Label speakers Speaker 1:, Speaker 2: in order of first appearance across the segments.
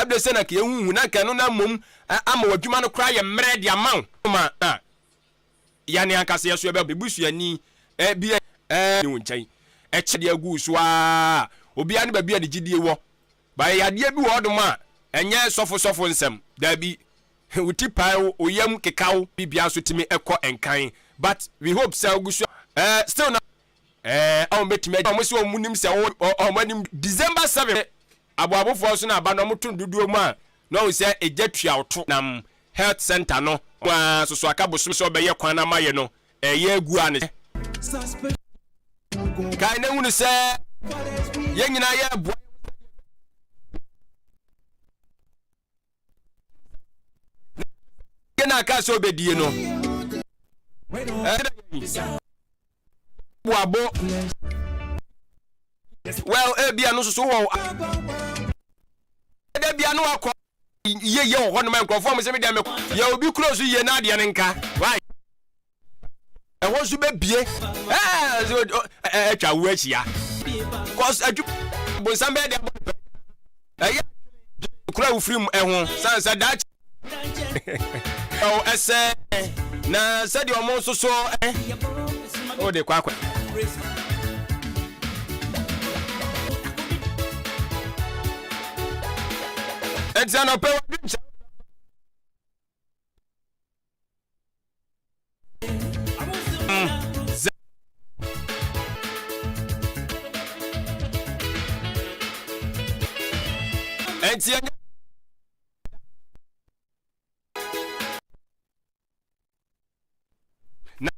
Speaker 1: bere sɛ na nka yɛhuhu na nka ɛno na mmom ama w'adwuma no koraa yɛ mmerɛ de ama wo ma na yɛne ankasa yɛ so yɛbɛ busuani bi ne wo nkyɛn ɛkyɛ de agu so a obiara ne baabi a ne gyidie wɔ ba yɛ yadeɛ bi wɔ hɔnom a ɛnyɛ sɔfo sɔfo nsɛm daabi. Wo ti pae wo, wo yam keka wo, biribiara nso tumi kɔ nkan but we hope sɛ wogu so eh, still na eh, wɔn bɛtumi agye wɔn sɛ wɔn nim sɛ wɔn anim December 7 aboabofoɔ nso na aba na wɔn to dodoɔ mu a na wɔn sɛ egya tua wo to nam health center no wɔn a soso aka bosom sɛ ɔbɛyɛ kwan ama yɛ no ɛyɛ agu a ne kae na hunu sɛ yɛn nyinaa yɛ boa. Na aka sɛ ɔbɛdie no boabo well ebia no soso wɔ ɛda bia no akɔ yie yie wɔ hɔ nom nkurɔfoɔ mo sɛ me deɛ me yɛ obi kuro so yie na adeɛ no nka why ɛhɔ nso bɛbie atwa wo ahyia cause adwu bonsam bɛyɛ de abɔ ɛyɛ kura wo firi mu ɛho san sɛ daakye ɛwɔ ɛsɛ na sɛdeɛ ɔmo nso so ɛ o de kɔ akɔ. Ɛnti anɔpɛ wadwi nkyɛn. Ɛnti ɛnyɛ na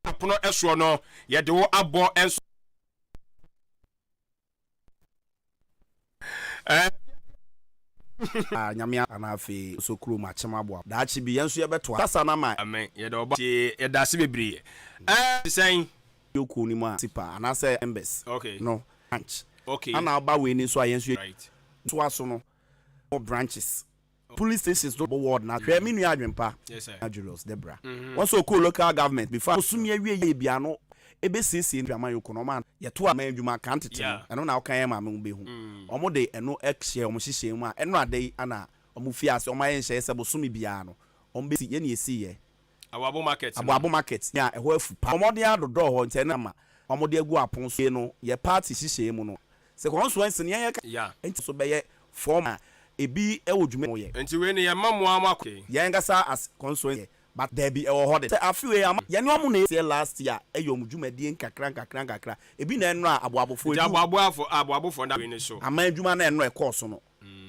Speaker 1: apono soɔ no, yɛde wo abɔ nso.
Speaker 2: Ah, Nyame ana afei nso kurom akyem aboa. Daakye bi yɛn nso yɛbɛtoa kasa no ama.
Speaker 1: Amen. Yɛda ɔba tie yɛda ase bebree. Ɛɛ sɛn?
Speaker 2: Kuo no mu a sipa anaasɛ members
Speaker 1: Okay.
Speaker 2: no branch.
Speaker 1: Okay.
Speaker 2: Ana ɔba wei ni nso a yɛn nso
Speaker 1: Right.
Speaker 2: toa so no wɔ branches. Police stations no bɔ ward na hwɛ me nua adwempa na Julius Debra wɔn nso okoo local government before bosome awie yɛ bia no ebe siesie no ama yoko no ɔma yɛto ama adwuma kan tete no ɛno na ɔka yɛn maame ho behu wɔn de ɛno ɛhyɛ wɔn hyehyɛ mu a ɛno ada yi ana wɔn fi ase wɔn ayɛ nhyɛ sɛ bosome biara no wɔn besi yɛ na esi yɛ
Speaker 1: Aboabo market no.
Speaker 2: Aboabo market a ɛhɔ afu paa. Wɔn de adodɔ hɔ nti ɛno ama wɔn de agu apon so no yɛ party hyehyɛɛ mu no sɛ constituency no yɛn yɛ ka nti so bɛyɛ form a ebi wɔ dwuma mu yɛ.
Speaker 1: Nti wei no yɛ mma mo ara mo akɔ.
Speaker 2: Yɛn ankasa as constituency yɛ but dabi ɛwɔ hɔ de. Sɛ afe wei ama yɛne wɔn na ɛyɛ last year ɛyɛ wɔn dwumadie nkakra nkakra nkakra ebi na ɛnora aboabofoɔ
Speaker 1: Nti
Speaker 2: edu.
Speaker 1: aboaboafo aboabofoɔ na wei no so.
Speaker 2: Aman adwuma no ɛnora ɛkɔɔ so no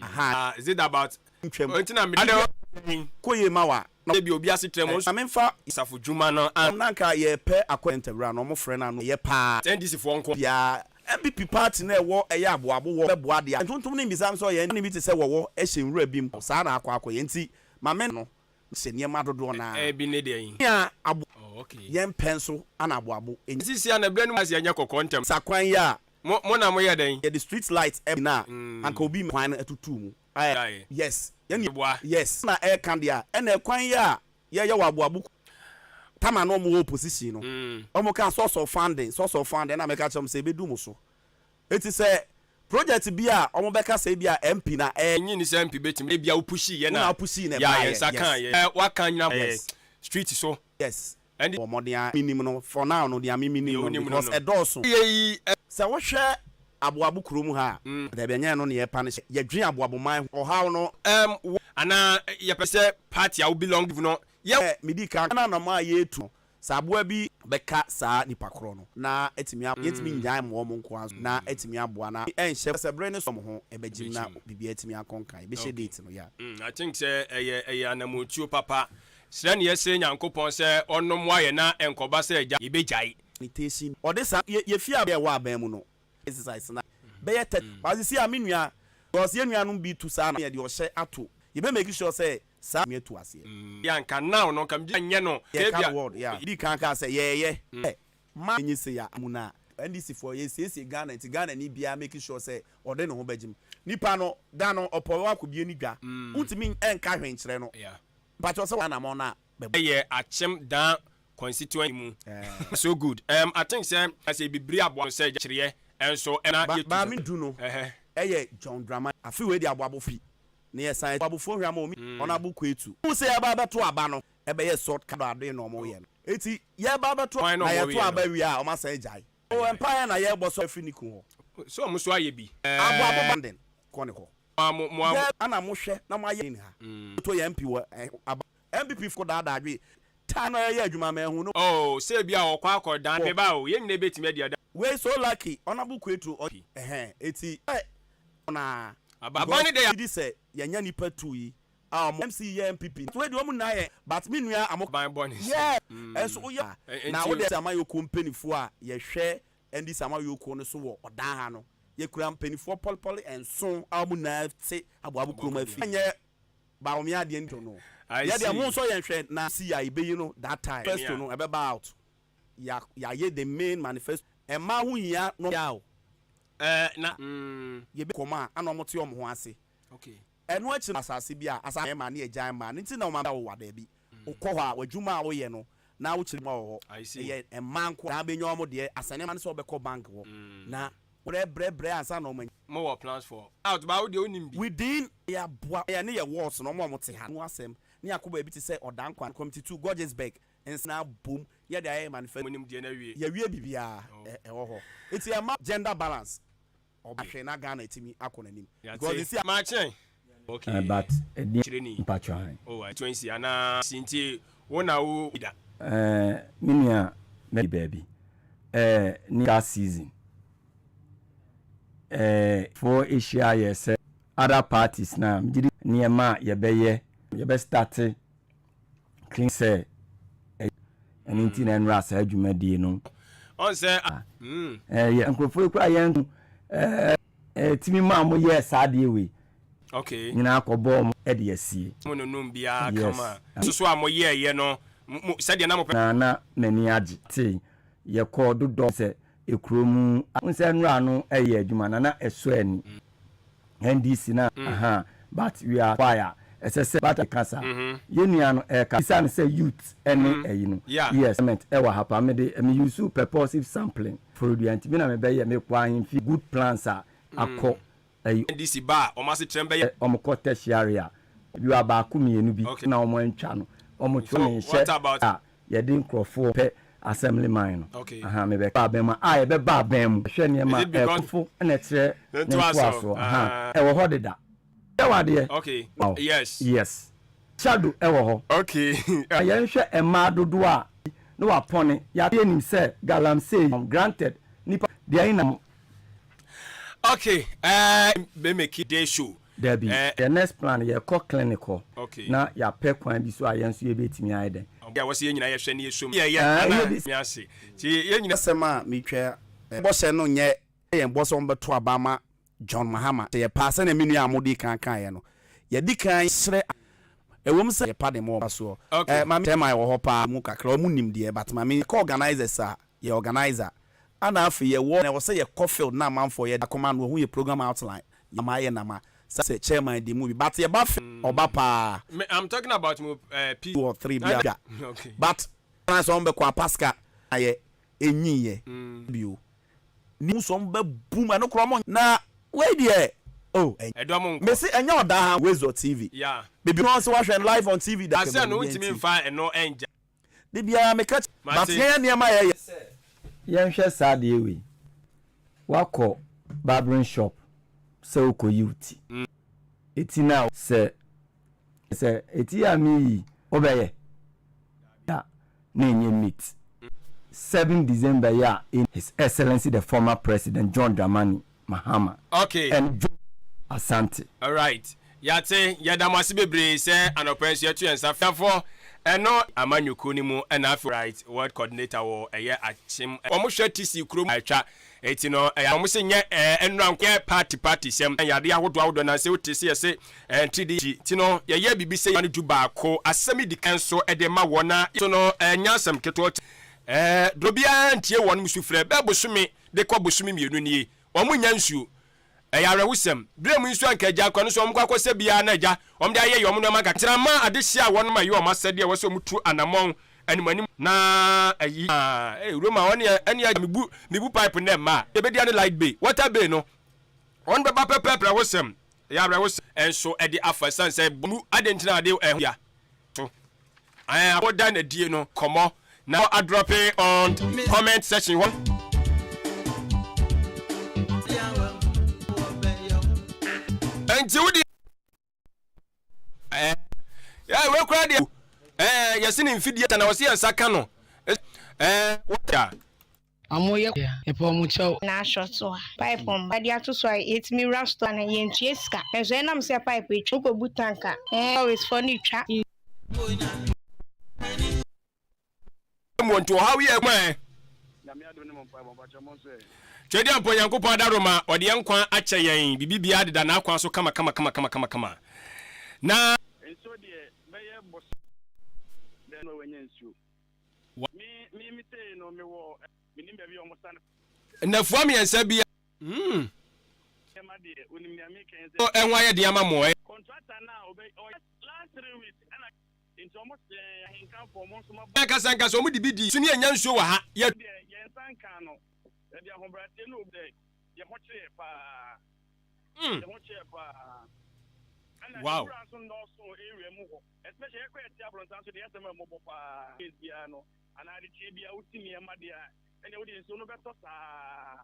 Speaker 2: ahaa.
Speaker 1: Is it about
Speaker 2: Ntwam.
Speaker 1: Nti na mede. Adɛn.
Speaker 2: Kɔ yie ma wa.
Speaker 1: Na ebi obi asetra mu.
Speaker 2: Na memfa.
Speaker 1: Asafo dwuma no an.
Speaker 2: Na anka yɛpɛ akɔ ntawura no ɔmo frɛ no ano yɛ paa.
Speaker 1: NDC foɔ nko.
Speaker 2: Biaa. NPP party no a ɛwɔ ɛyɛ aboabo wɔ bɛboa deɛ a. Ntontom no mmisa me sɛ ɔyɛ ne bi te sɛ wɔwɔ hyɛ nwura bi mu saa na akɔ akɔyɛ nti ma me no hyɛ nneɛma dodoɔ no ara.
Speaker 1: Ɛbi ne deɛ yi.
Speaker 2: Nea abo.
Speaker 1: Oh okay.
Speaker 2: Yɛn pɛ nso ana aboabo.
Speaker 1: Sisi a na berɛ no mu aseɛ nyɛ kɔkɔɔ ntɛm.
Speaker 2: Sa kwan yi a.
Speaker 1: Mo mo na moyɛ dɛn?
Speaker 2: Yɛde street light na a anka obi kwan no atutu mu.
Speaker 1: Ayɛ.
Speaker 2: Yes yɛne
Speaker 1: Boa.
Speaker 2: Yes na ɛka deɛ a ɛna ɛkwan yi a yɛyɛ wɔ aboabo tama na ɔmo wɔ opposition no ɔmo ka source of funding source of funding ɛna mɛka kyerɛ ɔmo sɛ ebedu mo so eti sɛ project bi a ɔmo bɛka sɛ ebi a MP na ɛ.
Speaker 1: Nyi ni sɛ MP betumi ebia wo pushii yɛ
Speaker 2: na
Speaker 1: na
Speaker 2: wo pushii na
Speaker 1: yɛ a
Speaker 2: ɛbaayɛ
Speaker 1: yɛn nsa
Speaker 2: yes
Speaker 1: kaa yɛ waka nyina
Speaker 2: yes
Speaker 1: street so.
Speaker 2: Yes.
Speaker 1: Ɛnde.
Speaker 2: Bɔ mmɔden a menim no for now no deɛ me menim
Speaker 1: Deɛ
Speaker 2: no
Speaker 1: wonim no
Speaker 2: because
Speaker 1: no.
Speaker 2: ɛdɔɔso.
Speaker 1: Yɛ yi ɛ.
Speaker 2: Sɛ wohwɛ Aboabo kurom ha a. Dabi ɛnyɛ ɛno na yɛpa no hyɛ. Yɛdwen Aboabo man ho ɔhaw no.
Speaker 1: Ɛm wɔ anaa yɛpɛ sɛ party a wo belong no yɛ.
Speaker 2: Sɛ medi kan ka na anamɔ a yɛretu no sɛ aboa bi. Bɛka saa nipa korɔ no na atumi a. Yɛntumi nnyae mmoa wɔn nko ara na atumi aboa na ɛnhyɛ. Sɛ bere no so wɔn ho bɛgyim na biribiara atumi akɔ nkan. Yɛbɛhyɛ date no yeah.
Speaker 1: I think sɛ ɛyɛ ɛyɛ anamotuo papa. Srɛ na yɛsrɛ Nyankopɔn sɛ ɔnommoa yɛn na ɛnkɔba sɛ agya yɛbɛgyae.
Speaker 2: Sanitation ɔde saa yɛ yɛ fie a ɛwɔ aban mu no exercise na bɛyɛ tɛ but sisi a me nua because yɛ nuanom bi tu saa na yɛde ɔhyɛ ato yɛbɛ make sure sɛ saa tumi atu aseɛ.
Speaker 1: Yɛ anka now no nka megye nyɛ no
Speaker 2: Yɛ ka
Speaker 1: ebia.
Speaker 2: no word yeah yɛdi kan kaa sɛ yɛɛyɛ ɛ ma enye sei a mu na NDC foɔ yɛ siesie Ghana nti Ghana ni biara make sure sɛ ɔde ne ho bɛgyem nipa no da no ɔpɔ wakɔ bie ne dwa wontumi nka hwee nkyerɛ no
Speaker 1: Yeah.
Speaker 2: mpakyɛw sɛ wanamɔn no a.
Speaker 1: Yɛ Akyem Dan constituency mu. So good um I think sɛ sɛ bibiri aboa no sɛ kyereɛ nso na
Speaker 2: Ba
Speaker 1: yɛtu
Speaker 2: ba me du no
Speaker 1: ɛhɛ.
Speaker 2: yɛ John Dramani afe wei deɛ aboabo fi na yɛ san aboabofoɔ hwɛ ama omi Honourable Kwetu wohu sɛ yɛba abɛto aba no ɛbɛyɛ sort ka ade na ɔmo yɛ no eti yɛba abɛto
Speaker 1: Hwan na
Speaker 2: na
Speaker 1: ɔmo
Speaker 2: yɛto
Speaker 1: yɛ no?
Speaker 2: aba wie a ɔmo asan agyae oh mpaeɛ na yɛbɔ sɛ afiri ne kun hɔ.
Speaker 1: Sɛ ɔmo nso ayɛ bi.
Speaker 2: Aboabo banding kɔ ne hɔ.
Speaker 1: Mo a mo mo a mo.
Speaker 2: Dɛ ana mo hwɛ na mo ayɛ ha to yɛ MP wɔ aba NPP fo daadaa dwe taa na yɛyɛ adwuma ma ɛho no.
Speaker 1: Oh sɛ ebia ɔkɔ akɔ dan me ba o yɛn nyinaa bɛtumi adi adanseɛ.
Speaker 2: Wei so lucky honourable Kwetu ɔ ɛhɛn eti ɛ na
Speaker 1: Aban
Speaker 2: because
Speaker 1: ne dɛ ya.
Speaker 2: gyidi sɛ yɛnya nipa tu yi a ɔmo MC yɛ NPP wei deɛ ɔmo nyinaa yɛ but me nua amo
Speaker 1: Aban bɔ ne nsam.
Speaker 2: yeah ɛnso woyɛ na
Speaker 1: Nti.
Speaker 2: wo deɛ amayɔkuo mpaninfoɔ a yɛhwɛ NDC amayɔkuo no so wɔ ɔdan ha no yɛkura mpaninfoɔ pɔlepɔle nson a ɔmo nyinaa te aboabo kurom afi nyɛ Bawumia adeɛ nto no
Speaker 1: I
Speaker 2: yɛ deɛ
Speaker 1: see.
Speaker 2: mo nsɔ yɛn hwɛ na si a yɛbɛyi no that time manifesto no ɛbɛba out ya yɛayɛ the main manifesto ɛma ho hia no ya o
Speaker 1: Ɛɛ na mm.
Speaker 2: Yɛbɛ kɔm a ana ɔmo te ɔmo ho ase
Speaker 1: Okay.
Speaker 2: ɛno akyi no asase bi a asa mɛma ne agyan mmaa no nti na ɔma wo wa daabi wokɔ hɔ a w'adwuma a woyɛ no na wokyerɛ mu wɔ hɔ
Speaker 1: I see.
Speaker 2: ɛyɛ mmaa nko na abɛnya ɔmo deɛ asɛne ma no sɛ ɔbɛkɔ bank hɔ na brɛ brɛ brɛ ansa na ɔmo anya.
Speaker 1: Mo wɔ plans for out ba wo deɛ wonim bi.
Speaker 2: Within yɛaboa yɛ ne yɛ wards no ɔmo a ɔmo te ha no asɛm ne yɛakɔ baabi te sɛ Ɔdankwa Committee 2 Gorgesburg nsa na abom yɛde ayɛ manifesto.
Speaker 1: Mo nim deɛ no awie.
Speaker 2: Yɛawie biribiara ɛwɔ hɔ nti ɛma gender balance ɔba hwɛ na Ghana atumi akɔ n'anim because
Speaker 1: Yɛate.
Speaker 2: nsi a.
Speaker 1: Makyɛn. Okay.
Speaker 3: Eh, but ɛdeɛ
Speaker 1: Kyerɛ ni.
Speaker 3: mpatwɔ han.
Speaker 1: Oh, I 20 anaa si nti wo na wo da.
Speaker 3: Eh, me nua mɛ baabi. Eh, ne that season. Eh, for ahyia yɛ sɛ other parties na megye di nneɛma a yɛbɛyɛ yɛbɛ start clean sɛ ɛno nti na ɛnora saa dwumadie no.
Speaker 1: Ɔn sɛ.
Speaker 3: Eh, yɛ nkurɔfoɔ yi koraa yɛn eh, eh, timi maa mo yɛɛ saa adeɛ wei nyinaa kɔbɔɔ mo de asie.
Speaker 1: Mo nonum biara
Speaker 3: Yes.
Speaker 1: kama. Soso a mo yɛɛyɛ no mo sɛdeɛ na mo pɛ.
Speaker 3: Na na m'ani agye. Te yɛkɔɔ dodɔ sɛ ekuro mu. Wohu sɛ nnora no yɛ adwuma na na ɛsɔ ani. NDC na ahaa but we are why a ɛsɛ sɛ but ka saa. Yɛn nua no ɛka bisa no sɛ youth ɛne ɛyi no. Yes. Ɛwɔ ha paa mede me use purposive sampling. Forodua nti me na mebɛyɛ mekɔ ahemfie good plans a akɔ ayi.
Speaker 1: NDC ba a wɔn asetrɛm bɛyɛ.
Speaker 3: Wɔn kɔ tertiary a ebi wɔ a baako mienu bi na wɔn antwa no wɔn twerɛ me nhyɛ a yɛde nkorɔfoɔ pɛ assembly man no ahaa mebɛ ba abɛn mu a yɛbɛba abɛn mu hwɛ nneɛma ɛkɔ fo na ɛkyerɛ ne ntoasoɔ ahaa ɛwɔ hɔ deda yɛ wɔ adeɛ wow yes shadow ɛwɔ hɔ. Yɛnhwɛ mmaa dodoɔ a ne wapɔne yɛ nim sɛ galamsey granted nipa deɛ na.
Speaker 1: Okay eh me make day show
Speaker 3: Dabi,
Speaker 1: eh.
Speaker 3: yɛ next plan yɛkɔ clinic hɔ na yɛapɛ kwan bi so a yɛn nso yɛbɛtumi ayɛ dɛn.
Speaker 1: Ɔbea a wɔsɛ yɛn nyinaa yɛhwɛ na yɛsom yɛ yɛ
Speaker 3: Ɛɛ
Speaker 1: ana
Speaker 3: yɛ bi.
Speaker 1: me ase nti yɛn nyinaa.
Speaker 2: Asɛm a metwa ɛ. Bɔhyɛ no nyɛ yɛn bɔ sɛ wɔbɛto aba ama John Mahama. Sɛ yɛpa a, sɛnea me nua a modi kan kaeɛ no, yɛdi kan srɛ. Ɛwom sɛ yɛpa de ma wɔn soɔ.
Speaker 1: Okay.
Speaker 2: Ɛ, Maame Chairman wɔ hɔ paa mu kakra, wɔn nim deɛ, but ma me kɔ organisers a, yɛ organiser. Ɛna afei yɛwɔ, na ɛwɔ sɛ yɛkɔ field na amanfoɔ yɛde akɔma no, wɔhu yɛ program outline, yɛ ayɛ nama, sɛ sɛ chairman di mu bi, but yɛba field, ɔba paa.
Speaker 1: Me, I'm talking about mo eh, P.
Speaker 2: Two or three bi a,
Speaker 1: Okay.
Speaker 2: but na sɛ wɔn bɛkɔ a, Pasca ayɛ, ɛnyiiɛ bio. Ni sɛ ɔmo bɛ bum ɛno koraa ɔmo na wei deɛ oh ɛnyɛ.
Speaker 1: Ɛdɔm nkɔ.
Speaker 2: Mese ɛnyɛ ɔda ha Wezor TV.
Speaker 1: Yeah.
Speaker 2: Baby no sɛ wahwɛ no live on TV da.
Speaker 1: Asɛ no wontumi nfa ɛno ɛngya.
Speaker 2: De biara meka kyerɛ. But
Speaker 1: Mate.
Speaker 2: yɛn nneɛma a yɛyɛ.
Speaker 3: Sɛ yɛnhwɛ saa adeɛ wei, woakɔ barbering shop sɛ wokɔyi wo ti, eti no a. Sɛ sɛ eti a meyi wobɛyɛ da na ɛnyɛ meat. 7 December yi a His Excellency the former President John Dramani Mahama and Joe Asante.
Speaker 1: Alright yɛate, yɛda mo ase bebree sɛ anɔpa yi nso yɛto yɛn nsa frɛ fɔ ɛno amanyɔkuo no mu ɛna afei right ward coordinator wɔ ɛyɛ Akyem wɔn hwɛ TC kurom atwa eti no ɛyɛ wɔn se nyɛ ɛɛ nnura nko yɛ party party sɛm yadeɛ ahodoɔ ahodoɔ nanse wote se yɛse ɛɛ ntiri di ti no yɛyɛ biribi sɛ no du baako asɛm yi di kan so ɛde ma wɔn a so no ɛnyɛ asɛm ketewa ɛɛ dobiara ntie wɔn sufrɛ bɛɛ bosome de kɔ bosome mienu nie wɔn nnya nsuo. Ɛyɛ awerɛhosɛm. Berɛ mu yi nso anka agya akɔ no so wɔn kɔ akɔsɛ biara na agya wɔn de ayɛ yɛ wɔn nneɛma kakra. Nti ama adehyeɛ a wɔn ma yɛ wɔn asɛdeɛ ɛwɔ sɛ wɔn tu anamɔn anim anim na ayi ah ee Roma wɔn yɛ ɛne agya mebu mebu pipe nnɛ mma a yɛbɛdi ane light bay water bay no wɔn bɛba pɛpɛɛpɛ awerɛhosɛm. Ɛyɛ awerɛhosɛm. Nso ɛde afa ɛsiane sɛ bɔ mu adɛn nti na ade ɛho ya so ɛɛ wɔda na die no kɔmɔ na adrɔpe on comment section hɔ. Nti wo deɛ ɛɛ yɛ wei koraa deɛ ɛɛ yɛsi ne mfidie ta na wɔsi yɛn nsa ka no ɛɛ wɔta.
Speaker 4: Ɔmo yɛ yɛpɛ ɔmo kyɛw.
Speaker 5: Na ashort a pipe mba de ato so a yɛtumi wura store no yɛntua sika nso ɛnam sɛ pipe atwa wokɔbu tank a always foɔ no retwa.
Speaker 1: Mu nti ɔhaw yi ɛkɔ ɛ. Twedeampɔ Nyankopɔn adaworoma ɔde yɛn nkwa akyɛ yɛn biribi biara deda n'akwan so kama kama kama kama kama kama na.
Speaker 6: Nsuo deɛ bɛyɛ bosome dɛn na wanya nsuo. Me me me sei no me wɔ me nim baabi a wɔn sa no.
Speaker 1: Nnafua mmiɛnsa bi a. Hmm.
Speaker 6: Nneɛma deɛ onim nea me kɛn sɛ.
Speaker 1: Ɛho ayɛ den ama mo ɛ.
Speaker 6: Contractor no a ɔbɛ ɔyɛ last 3 weeks ɛna nti wɔn sɛ ahenkanfoɔ wɔn nso ma.
Speaker 1: Ankasa ankasa wɔn de bi di so ne yɛnya nsuo wɔ ha yɛ.
Speaker 6: Deɛ yɛn nsa nka no yɛde ahobrɛaseɛ ne obu dɛ yɛ ho kyerɛ yɛ paa.
Speaker 1: Hmm.
Speaker 6: Yɛ ho kyerɛ paa. Ɛna
Speaker 1: Wow.
Speaker 6: nwura nso nnɔɔso wɔ area mu hɔ. Especially yɛkɔ yɛte abrɔnsan so deɛ ɛsɛm a mmɔbɔ paa. Days biara no anaa adekyeɛ biara wosi nneɛma deɛ a ɛnneɛ wode nsuo no bɛtɔ saa.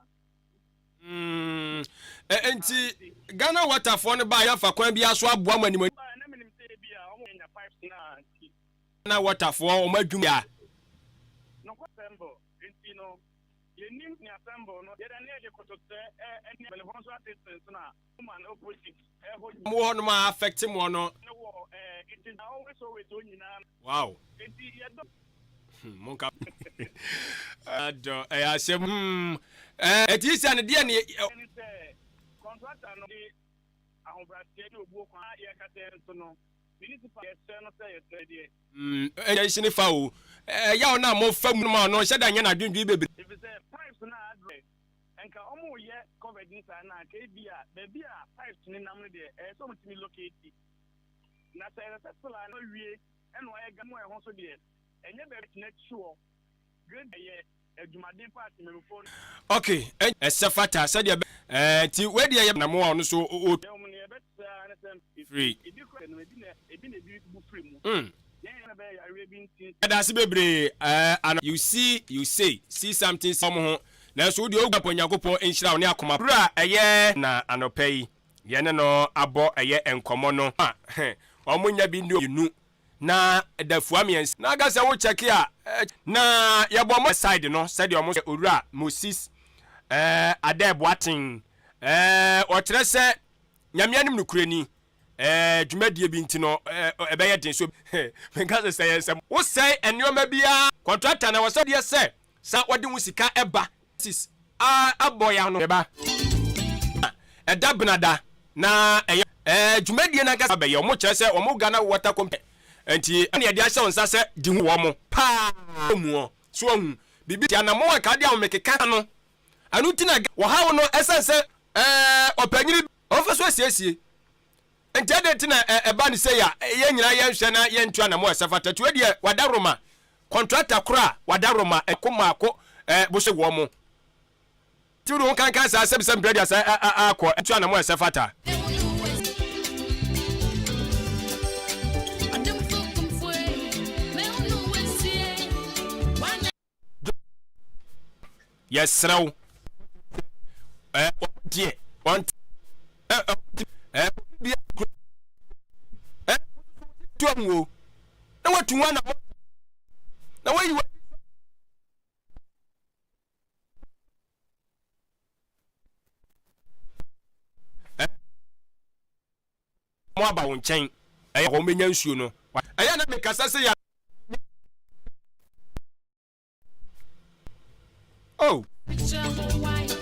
Speaker 1: Mm, ɛ, nti Ghana Water foɔ no baa yɛafa kwan biara so aboa mo anim.
Speaker 6: Baa na menim sɛ ebi a wɔn anya pipes no a nti.
Speaker 1: Ghana Water foɔ wɔn adwuma a.
Speaker 6: Nokwa assemble nti no yɛnim ne assemble no yɛda ne yɛde kotosrɛ ɛ ɛne mpanyinfoɔ nso assistance no a woman opposite ɛhɔ.
Speaker 1: Mo wɔ hɔnom a affect mo no.
Speaker 6: Ne wɔ ɛ nti na always always wɔn nyinaa.
Speaker 1: Wow.
Speaker 6: Nti yɛdɔ.
Speaker 1: Monka adɔ ɛyɛ asɛm hmm ɛɛ ɛti sɛ ne deɛ ne.
Speaker 6: Ɛne sɛ contractor no de ahobrɛaseɛ ne obuo kwan a yɛkasa nso no municipal yɛsrɛ no sɛ yɛsrɛ deɛ.
Speaker 1: Hmm ɛyɛ nhyene fa o ɛyaw no a mofa mu no ma ɔno nhyɛ da nyɛ n'adwendwen bebree.
Speaker 6: Efisɛ pipes no a adrɛ nka ɔmo yɛ covered no saa no a nka ebia baabi a pipes no nam no deɛ ɛyɛ sɛ ɔmo tumi locate na sɛ ɛsɛ sɛ sila no awie ɛna ɔayɛ ga mu a ɛho nso deɛ ɛnyɛ baabi tena akyi hɔ grade ɛyɛ adwumaden paa temamufoɔ no.
Speaker 1: Ok ɛsɛ fata sɛdeɛ ɛbɛ ɛɛ nti wei deɛ yɛ na mo a ɔno so o.
Speaker 6: Yɛn wɔn nea ɛbɛkyerɛ ara ne sɛ
Speaker 1: Firi.
Speaker 6: ebi kura no ebi na ebi na ebi bu firi mu.
Speaker 1: Mm.
Speaker 6: Yɛn yɛn na bɛyɛ yareɛ bi nti.
Speaker 1: Yɛda ase bebree ɛɛ ano. You see you say see something say wɔn ho nanso wo deɛ ogu Onyankopɔn nhyira wo ne akoma. Wura ɛyɛ na anɔpa yi yɛne no abɔ ɛyɛ nkɔmɔ no a wɔn nya bi nni mmienu na dafua mmiɛnsa. Na aka sɛ wo check a na yɛbɔ mo side no sɛdeɛ ɔmo sɛ owura Moses ɛɛ Adair Boateng ɛɛ ɔkyerɛ sɛ Nyame anim nokorɛ ni ɛɛ dwumadie bi nti no ɛɛ ɛbɛyɛ den so menka sɛ sɛ yɛn sɛ wosɛe nneɛma biara contractor na wɔ sɛ deɛ sɛ sa wɔde ho sika ɛba sis a abɔ yɛ ano ba ɛda benada na ɛyɛ ɛɛ dwumadie no ankasa bɛyɛ wɔn kyerɛ sɛ wɔn Ghana Water Company nti ɛna yɛde ahyɛ wɔn nsa sɛ di ho wɔn paa mu ɔ so ɔhu biribi ti anamɔ a nka de ahomekeka no ɛno ti na wɔhaw no ɛsɛn sɛ ɛɛ ɔpanyini ɔmfa so asiesie nti ɛde nti na ɛba ne sɛ ya yɛn nyinaa yɛnhwɛ na yɛntu anamɔ ɛsɛ fata tuo deɛ wada roma contractor koro a wada roma ɛko maako ɛɛ bose wɔn mo ti wode ho kankan saa sɛbi sɛ mprɛ aduasa akɔ ntu anamɔ ɛsɛ fata. Yɛsrɛ wo ɛɛ wɔn deɛ wɔn ɛɛ ɛɛ bia ɛɛ tu amu o na watu wɔn anamɔ na wɔyi wɔn. Wɔn aba wo nkyɛn ɛyɛ wɔn bɛnya nsuo no ɛyɛ na mekasa sɛ yɛ oh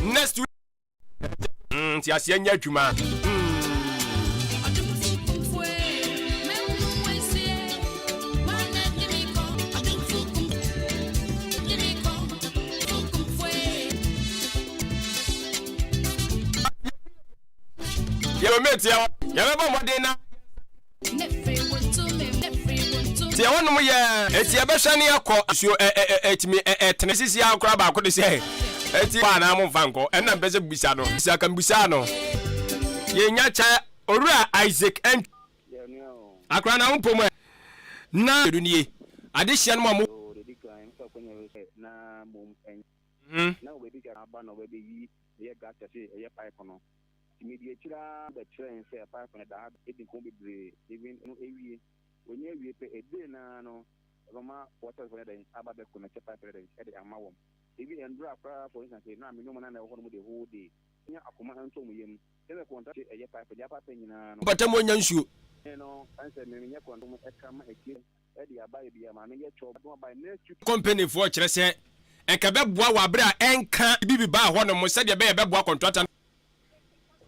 Speaker 1: next week nti aseɛ nyɛ adwuma mm. Yɛ mate yɛ yɛbɛbɔ mmɔden na. Nti ɛhɔnom yɛ eti ɛbɛhwɛ ne akɔ nsuo ɛ ɛ ɛ ɛtumi ɛ ɛtene sisi akora baako de sɛ eti kɔ anaa mo nfa nkɔ ɛnna mpɛ sɛ bisa no bisa kan bisa no yɛnya kyɛ owura Isaac ɛn akora na mpɔ mu ɛ na edu nie adehyɛ no mu a mo.
Speaker 7: Na wɔbɛdi aba na wɔbɛyi ɛyɛ gutters ɛyɛ pipe no. Nti medi akyire ara bɛkyerɛɛ yɛn sɛ pipe no da ha di nkɔmmɔ bebree even no awie. Wɔnya awie pɛ a day no ara no wɔbɛma water foɔ no dɛn aba abɛ connect pipe no dɛn de ama wɔn. Even ɛndora koraa for instance na me ne wɔn na na ɛwɔ hɔ nom the whole day. Nya akoma ntɔ wɔn yam sɛ sɛ kɔntra ɛyɛ pipe deɛ apaapa nyinaa no.
Speaker 1: Mpɔtam wɔnya nsuo.
Speaker 7: Me no ɛnsɛ me menyɛ kɔntra wɔn ɛka ma atie ɛde aba yɛ bia maame yɛ kyɛw bɛdom aba next week.
Speaker 1: Company foɔ kyerɛ sɛ nka ɛbɛboa wɔ abere a ɛnka bibi baa hɔ nom sɛdeɛ ɛbɛyɛ ɛbɛboa kɔntrata no.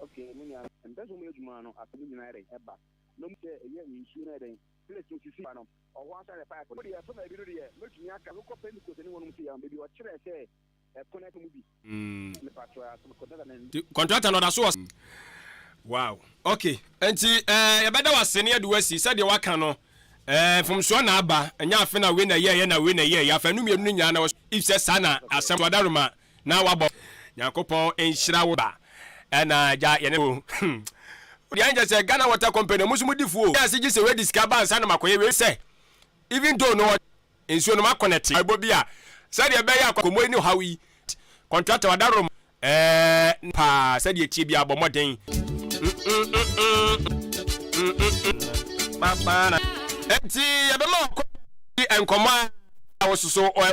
Speaker 7: Ok me nua mpɛ sɛ ɔmo yɛ adwuma no asɛm nyinaa yɛ dɛn ɛba na ɔmo sɛ ɛyɛ nsuo no yɛ dɛn place no sisi ba no ɔhɔ ansa na pipe no deɛ ɛfa baabi no deɛ mɛtumi aka wokɔ Pentecost ne wɔnom sɛ yɛ baabi ɔkyerɛ sɛ ɛkono ɛka mu bi mepatɔ asɛm kɔntata no.
Speaker 1: Nti kɔntrata no ɔda so wɔ. Wow ok nti eh, yɛbɛda wo ase na yɛde wo asi sɛdeɛ waka no eh, mfomsoɔ na aba ɛnyɛ afe na wei na ɛyɛɛyɛ na wei na ɛyɛɛyɛ afanu mmienu no nyinaa na if sɛ saa na asɛm so adaroma na wabɔ Nyankopɔn nhyira wo ba ɛna agya yɛne wo deɛ ankyɛ sɛ Ghana Water Company ɔmo nso mo di fuo ase gye sɛ wei de sika ba ansa na makɔyɛ wei sɛ even though no nsuo no makɔnɛte ɛbɔ bi a sɛdeɛ ɛbɛyɛ a kɔmmɔ yi ne ɔhaw yi contractor wadaroma Ɛɛ paa sɛdeɛ ɛteɛ biara bɔ mmɔden. Enti yɛbɛma wakɔ nkɔmmɔ a wososo wɔ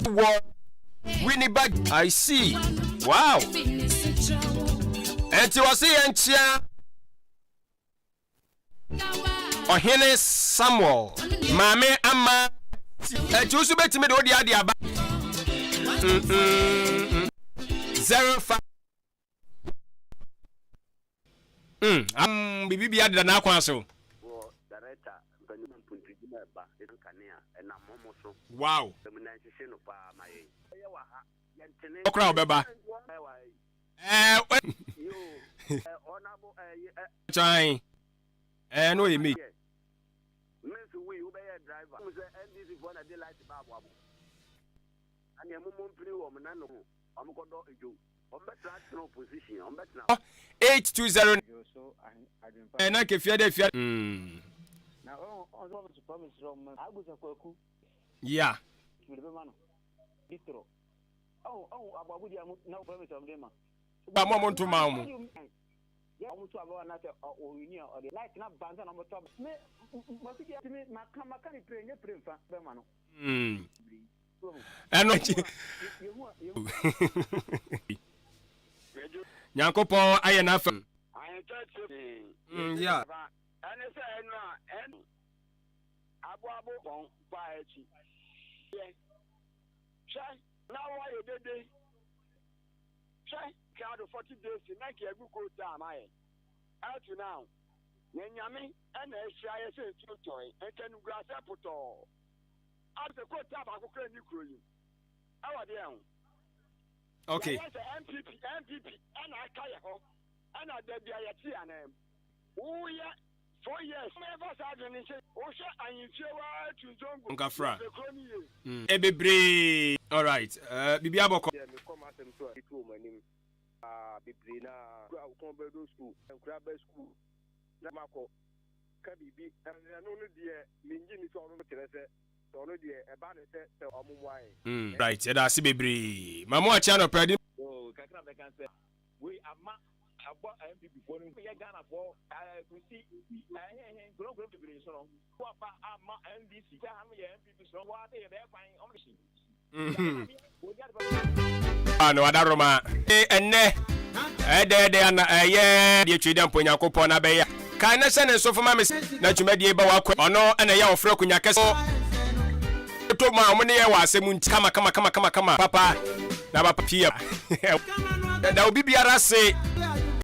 Speaker 1: wɔ Winneba. I see. Wow. Enti wɔse yɛnkyea. Ɔhene Samuel maame ama ɛti wo so bɛtumi de wode ade aba 05 mm, biribi bia deda n'akwan so. Wow. Ɔkora ɔbɛba. Ɛɛ. Kyan. Ɛɛ no yɛ mate. 820 ɛɛ na kefia de fia. Mm. Yeah. Ba mo mo nto ma mo. Mm. Ɛno akyi. Nyankopɔn ayɛ n'afa. Mm, yeah.
Speaker 6: Hwɛ na wɔayɛ dede. Hwɛ krado 40 days na nka yɛagu coat a ama yɛn. Up to now na Nyame na ahyira yɛ sɛ nsuo tɔe nka animguasɛ potɔɔ. Up sɛ coat a baako koraa nni kuro yi mu. Ɛwɔ deɛ ho.
Speaker 1: Okay.
Speaker 6: Yɛyɛ sɛ NPP NPP ɛna aka yɛ hɔ ɛna da bia yɛte yɛn anan mu. Woyɛ 4 years ma yɛmfa saa adwene no nhyɛ wohwɛ ahemfie waa tu nzongo
Speaker 1: Nkafra.
Speaker 6: yɛpɛ kuro no yie.
Speaker 1: Mm. E bebree. Alright. Uh, biribi abɔkɔ.
Speaker 7: Deɛ mekɔ m'asɛm so a ɛtu wɔn anim aa bebree no ara kura wo kɔn bɛdɔ sukuu nkura ba sukuu na makɔ ka biribi ɛno no deɛ mennye nni sɛ ɔno no kyerɛ sɛ sɛ ɔno deɛ ɛba ne sɛ sɛ ɔmo mmoa yɛn.
Speaker 1: Mm. Right. Yɛda ase bebree. Ma mo akye anɔpa di.
Speaker 8: So kakra bɛka sɛ wei ama abɔ NPP foɔ no yɛ Ghana foɔ kusi ɛhehe nkuro nkuro bebree so no wɔfa ama NDC sɛ ha no yɛ NPP so no wɔate yɛ bɛyɛ kwan ɔmo de si.
Speaker 1: Ah, no adaroma ɛnɛ ɛdɛɛdɛ ana ɛyɛ deɛ twɛ dɛ mpo nyankopɔn na bɛyɛ kan na hyɛ ne nso fama me na dwumadie ba wakɔ ɔno ɛna ɛyɛ ɔfrɛ konya kɛse to ma ɔmo ne yɛ wɔ asɛm nti kama kama kama kama kama papa na papa pia ɛda obi biara se.